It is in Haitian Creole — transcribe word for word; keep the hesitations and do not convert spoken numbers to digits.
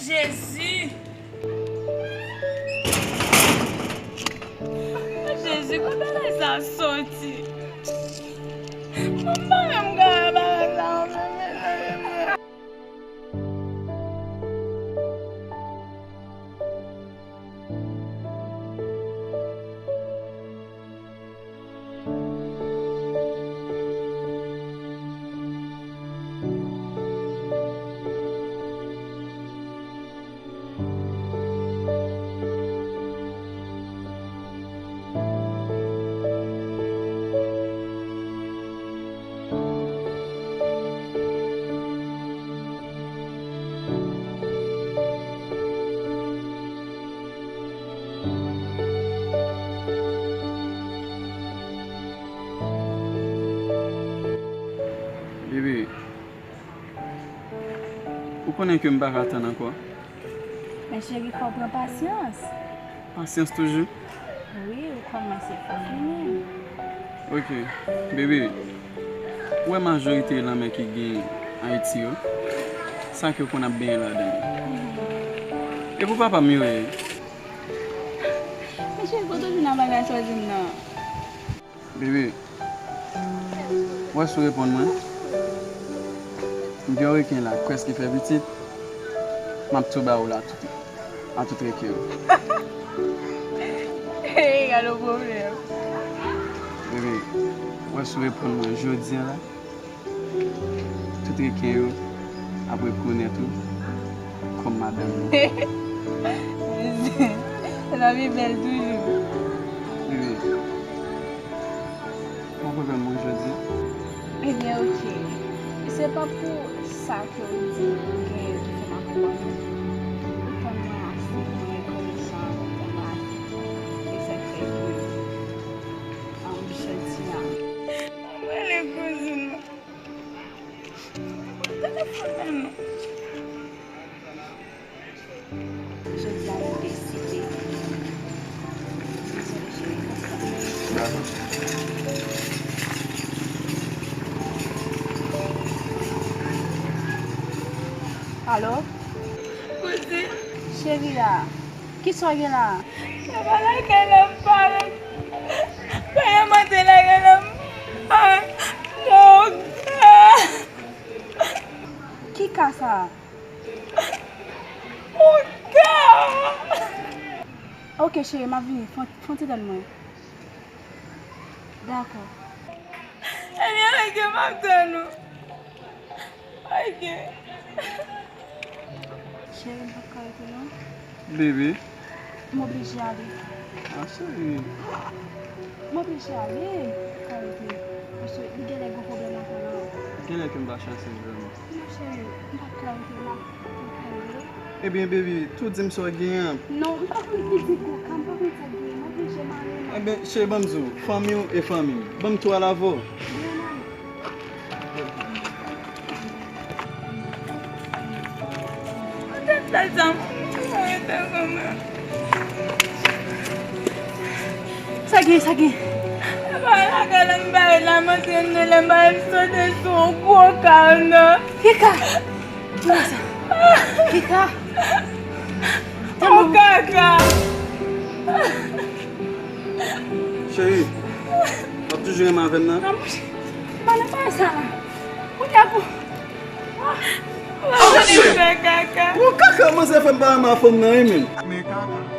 Jezi! Jezi, kote bagay sa soti? Mwen pa menm ka wè bagay sa ankò, mezanmi. Bebe, ou konnen ke m pa ka tann ankò. Men cheri, fò w pran pasyans. Pasyans toujou? Wi, ou kòmanse, fò w fini. Ok, bebe, ou wè majorite lanmè ki gen Ayiti yo, sa ke yo konn ap benyen ladan yo. E pou papa m yo ye? Men cheri, kote w jwenn bagay sa w di m nan? Bebe, w wè si w reponn mwen, m gen yon reken la k prèske fè pitit, m ap tou ba w la tout, a tout reken yo. Hey, gade yon pwoblèm. Bebe, w wè si w reponn mwen jodi a la, tout reken yo ap rekonèt ou kòm madanm yo. Lavi bèl toujou. Bebe, w ap rekonèt mwen jodi a? Ebyen, oke. Se pa pou sa ke w di ou genyen ki fè m ap pran non. Ou tann mwen ase, mwen rekonesan, ou tann mwen ase. E sa k fè ke, um, jodi a. Mwen rele kouzin mwen. Telefòn nan non. Jodi a nou deside. Dezole cheri. Dakò. Alo? Kouzin. Cheri a, kisa w gen la? Papa lakay la m pa ret. Pandan m antre lakay la m pa ret. Mon Dieu! Ki ka sa? Mon Dieu! Ok cheri, m ap vini. Fon, fon ti tann mwen. Dakò. Ebyen, ok, m ap tann ou. Ok. Cheri, m p ap ka rete non. Bebe. M oblije ale. Ah, cheri. M oblije ale. M p ap ka rete. Paske li genlè gen pwoblèm avè m. Genlè ke m pa chase l vrèman. Non, cheri, m p ap ka rete, m ap, m ap ale. Ebyen, baby, tou di m sa w genyen an. Non, m pa konn ki di gwo ka, m pa konn sa k genyen, m oblije m ale, m ap. Ebyen, cheri, ban m di w, fanmi w e fanmi m. Ban m tou al avè w. Byen, m ale. Sa gen, sa gen. Epa lakay la m bay la, m antre anndan la, m bay sote sou yon gwo ka anndan. Ki ka? Ki ka sa? Ki ka? Yon kaka. Cheri, w ap toujou renmen avè m nan? Non, monchè, m pa nan bagay sa la. Kounye a pou. Oh, shit! Yon kaka manzè fè m pa renmen a fanm nan, wi, menm. Men kaka.